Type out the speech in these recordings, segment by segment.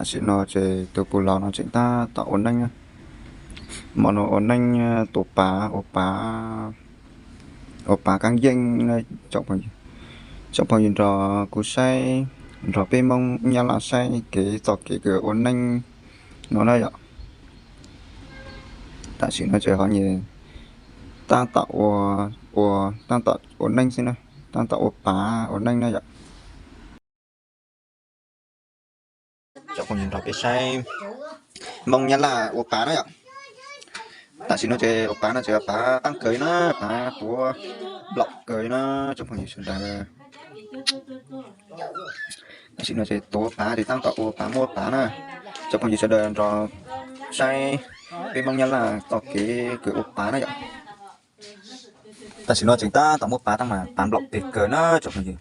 Tam sim no ces tus puj laus no tseem tab tom ua neeb, hmo no ua neeb tua pav, ua pav, ua pav kab yeej na. Tsoom phooj ywg nrog kuv saib, nrog peb Hmoob Nyab Laj saib kev txoj kev kws ua neeb no na yom. Tam sim no ces ho nyuas tab tom ua, ua, tab tom ua neeb xwb na, tab tom ua pav ua neeb na yom. Tsoom phooj ywg nrog peb saib Hmoob Nyab Laj ua pav na yom. Tam sim no ces ua pav no ces pav qab kawg na, pav tuav nplaum kawg na tsoom phooj ywg sawv daws. Tam sim no ces tuav pav ces tab tom ua pav muab pav na. Tsoom phooj ywg sawv daws nrog saib peb Hmoob Nyab Laj txoj kev kws ua pav na yom. Tam sim no tseem tab tom muab pav tab mas pav nplaum pes kawg na tsoom phooj ywg.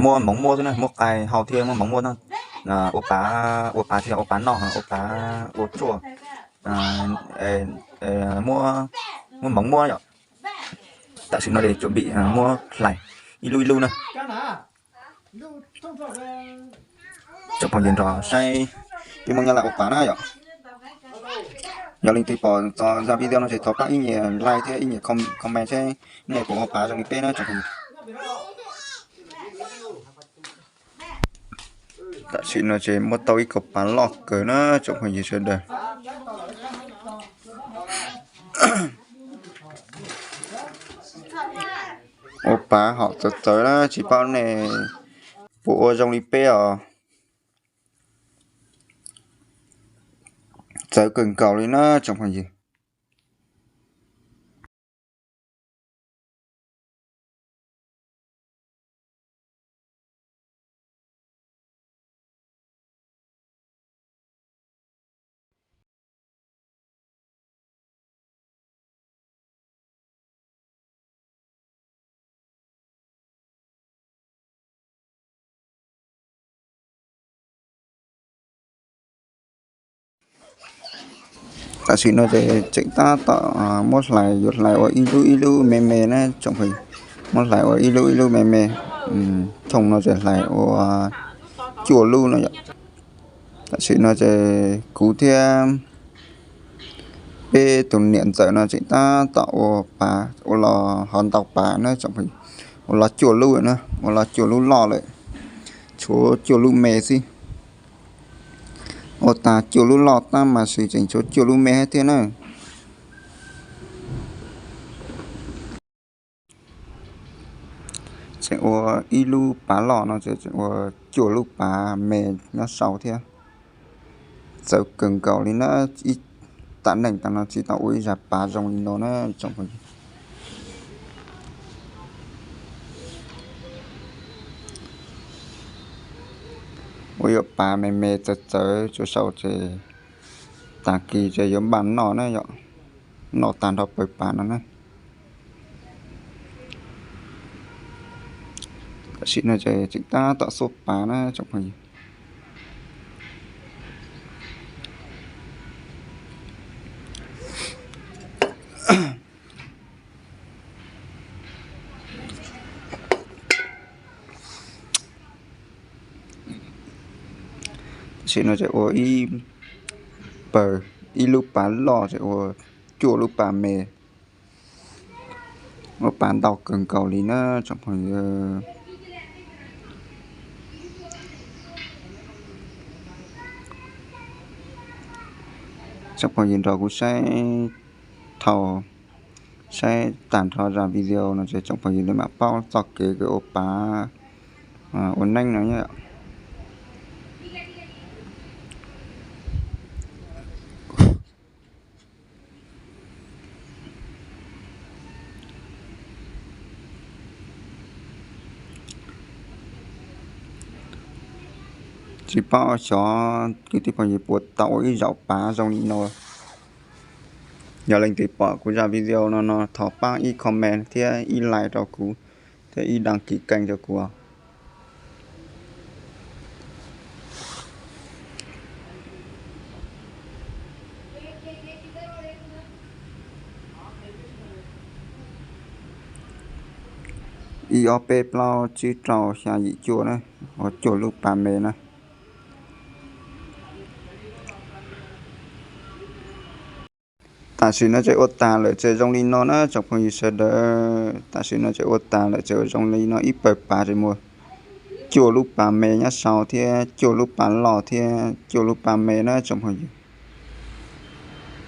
Muab hmoov muab xwb na, muab qai hau thiab muab hmoov muab na. Ua pav, ua pav tsis yog ua pav noj, ua pav ua tsuaj, muab, muab hmoov muab yom. Tam sim no ces tsuam vim muab hlais ib lub ib lub na. Tsoom phooj ywg nrog saib peb Hmoob Nyab Laj ua pav na yom. Yog leej twg pom txog zaj video no ces thov pab ib nyuag like thiab ib nyuag comment seb nej puas ua pav zoo li peb na tsoom phooj ywg. Tam sim no ces muab tau ib kaug pav loj kawg na tsoom phooj ywg sawv daws. Ua pav hom txawv txawv na, tsis paub nej puas ua zoo li peb os. Txawv kawg nkaus li na tsoom phooj ywg. Tam sim no ces tseem tab tom muab hlais, yuav hlais ua ib lub ib lub me me na tsoom phooj ywg. Muab hlais ua ib lub ib lub me me. Thooj no ces hlais ua cuaj lub no yom. Tam sim no ces kuv thiab peb tus niam ntxawm no tseem tab tom ua pav, ua los ho ntau pav na tsoom phooj ywg. Ua los cuaj lub na, ua los cuaj lub loj lawm, tshuav cuaj lub me xwb. Ua tag cuaj lub loj tab mas tseem tshuav cuaj lub me thiab na. Tseem ua ib lub pav loj no ces tseem ua cuaj lub pav me nyob sau thiab. Txawv kawg nkaus li na, ib tam neej tas no tsis tau ua ib zaj pav zoo li no na tsoom phooj ywg. Ua ib pav me me txawv txawv tsuav sau ces tag kis ces yuav npaj noj na yom, noj tag nrho pawg pav no na. Tam sim no ces tseem tab tom xuab pav na tsoom phooj ywg. Tam sim no ces ua ib pawg, ib lub pav loj ces ua cuaj lub pav me. Ua pav ntau kawg nkaus li na tsoom phooj ywg. Tsoom phooj ywg nrog kuv saib thaum, saib tag nrho zaj video no ces tsoom phooj ywg mam paub txoj kev kws ua pav, ua neeb no. Tsis paub xyov kwv tij phooj ywg puas tau ua ib zaug pav zoo li no. Yog leej twg pom kuv zaj video no no thov pab ib comment thiab ib like rau kuv thiab ib đăng ký kênh rau kuv. Ib ob peb plaub tsib rau xya yim cuaj na, ua cuaj lub pav me na. Tam sim no tseem ua tas lawm tseem zoo li no na tsoom phooj ywg sawv daws. Tam sim no tseem ua tas lawm tseem zoo li no, ib pawg pas tseem muaj cuaj lub pas me nyob saud thiab cuaj lub pas loj thiab cuaj lub pas me na tsoom phooj ywg.